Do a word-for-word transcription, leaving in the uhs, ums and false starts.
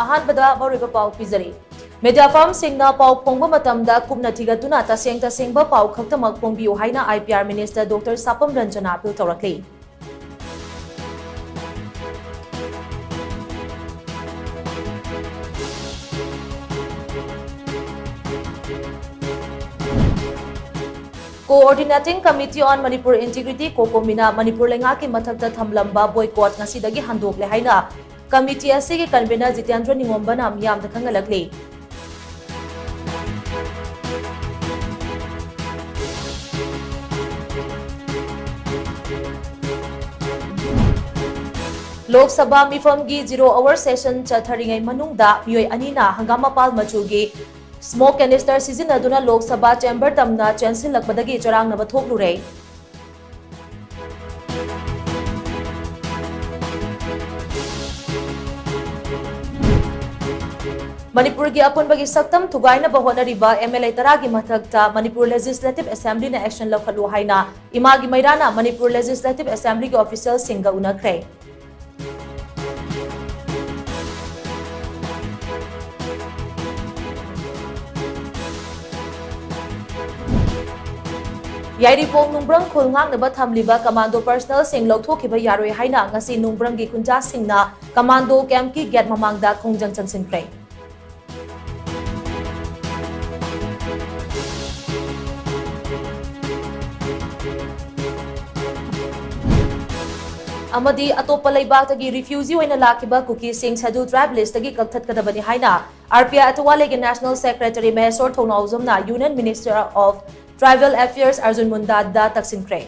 ꯑꯍꯥꯟꯕꯗ ꯃꯔꯨꯑꯣꯏꯕ ꯄꯥꯎ ꯄꯤꯖꯔꯤ꯫ ꯃꯤꯗꯤꯌꯥ ꯐꯥꯔꯝꯁꯤꯡꯅ ꯄꯥꯎ ꯐꯣꯡꯕ ꯃꯇꯝꯗ ꯀꯨꯞꯅ ꯊꯤꯒꯠꯇꯨꯅ ꯇꯁꯦꯡ ꯇꯁꯦꯡꯕ ꯄꯥꯎ ꯈꯛꯇꯃꯛ ꯐꯣꯡꯕꯤꯌꯨ ꯍꯥꯏꯅ IPR Minister Doctor ꯁꯥꯄꯝ ꯔꯟꯖꯅ ꯑꯥꯄꯤꯜ ꯇꯧꯔꯛꯂꯤ꯫ Coordinating Committee on Manipur Integrity, COCOMI ꯅ ꯃꯅꯤꯄꯨꯔ ꯂꯩꯉꯥꯛꯀꯤ ꯃꯊꯛꯇ ꯊꯝꯂꯝꯕ boycott ꯉꯁꯤꯗꯒꯤ ꯍꯟꯗꯣꯛꯂꯦ ꯍꯥꯏꯅ committee ꯑꯁꯤꯒꯤ convener ꯖꯤꯇꯦꯟꯗ꯭ꯔ ꯅꯤꯉꯣꯝꯕꯅ ꯃꯤꯌꯥꯝꯗ ꯈꯪꯍꯜꯂꯛꯂꯤ꯫ Lok Sabha ꯃꯤꯐꯝꯒꯤ zero hour session ꯆꯠꯊꯔꯤꯉꯩ ꯃꯅꯨꯡꯗ ꯃꯤꯑꯣꯏ ꯑꯅꯤꯅ ꯍꯪꯒꯥꯝ ꯃꯄꯥꯜ ꯃꯆꯨꯒꯤ smoke canister ꯁꯤꯖꯤꯟꯅꯗꯨꯅ ꯂꯣꯛ ꯁꯚꯥ chamber ꯇꯝꯅ ꯆꯦꯟꯁꯤꯜꯂꯛꯄꯗꯒꯤ ꯆꯔꯥꯡꯅꯕ ꯊꯣꯛꯂꯨꯔꯦ꯫ ꯃꯅꯤꯄꯨꯔꯒꯤ ꯑꯄꯨꯟꯕꯒꯤ ꯁꯛꯇꯝ ꯊꯨꯒꯥꯏꯅꯕ ꯍꯣꯠꯅꯔꯤꯕ MLA ꯇꯔꯥꯒꯤ ꯃꯊꯛꯇ ꯃꯅꯤꯄꯨꯔ Legislative Assembly ꯅ action ꯂꯧꯈꯠꯂꯨ ꯍꯥꯏꯅ ꯏꯃꯥꯒꯤ ꯃꯩꯔꯥꯅ ꯃꯅꯤꯄꯨꯔ Legislative Assembly ꯒꯤ official ꯁꯤꯡꯒ ꯎꯅꯈ꯭ꯔꯦ꯫ ꯌꯥꯏꯔꯤꯄꯣꯛ ꯅꯨꯡꯕ꯭ꯔꯪ ꯈꯨꯜ ꯉꯥꯛꯅꯕ ꯊꯝꯂꯤꯕ commando personnel ꯁꯤꯡ ꯂꯧꯊꯣꯛꯈꯤꯕ ꯌꯥꯔꯣꯏ ꯍꯥꯏꯅ ꯉꯁꯤ ꯅꯨꯡꯕ꯭ꯔꯪꯒꯤ ꯈꯨꯟꯖꯥꯁꯤꯡꯅ commando camp ꯀꯤ gate ꯃꯃꯥꯡꯗ ꯈꯣꯡꯖꯪ ꯆꯪꯁꯤꯟꯈ꯭ꯔꯦ꯫ ꯑꯃꯗꯤ ꯑꯇꯣꯞꯄ ꯂꯩꯕꯥꯛꯇꯒꯤ refugee ꯑꯣꯏꯅ ꯂꯥꯛꯈꯤꯕ ꯀꯨꯀꯤꯁꯤꯡ Scheduled Tribe list ꯇꯒꯤ ꯀꯛꯊꯠꯀꯗꯕꯅꯤ ꯍꯥꯏꯅ RPI ꯑꯊꯋꯥꯂꯩꯒꯤ National Secretary Mysore ꯊꯧꯅꯥꯎꯖꯝꯅ Union Minister of Tribal Affairs Arjun ꯃꯨꯟꯗꯥꯗ ꯇꯛꯁꯤꯟꯈ꯭ꯔꯦ꯫